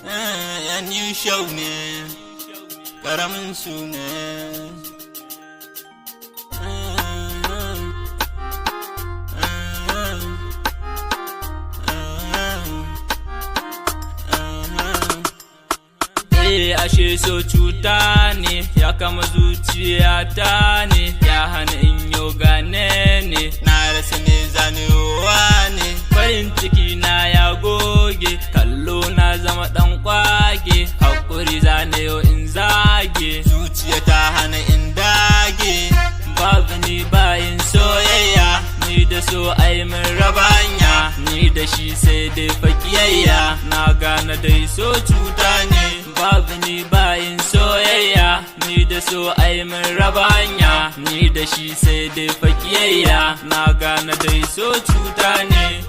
A new show ne, ƙaramin su ne. Eh, ashe so cuta ne, ya kama zuciyata ne, ya hana in yo gane ne. Na rasa me zanewa ne. Farin ciki na ya goge, kallo na zama dan kwage, hakuri zane yo in zage. Zuciya ta hana in dage. Babu ni bayin soyayya, ni da so ai min rabanya, ni da shi sai dai fakiyayya. Na gane dai so cuta ne. Babu ni bayin soyayya, ni da so ai min rabanya, ni da shi sai dai fakiyayya. Na gane dai so cuta ne.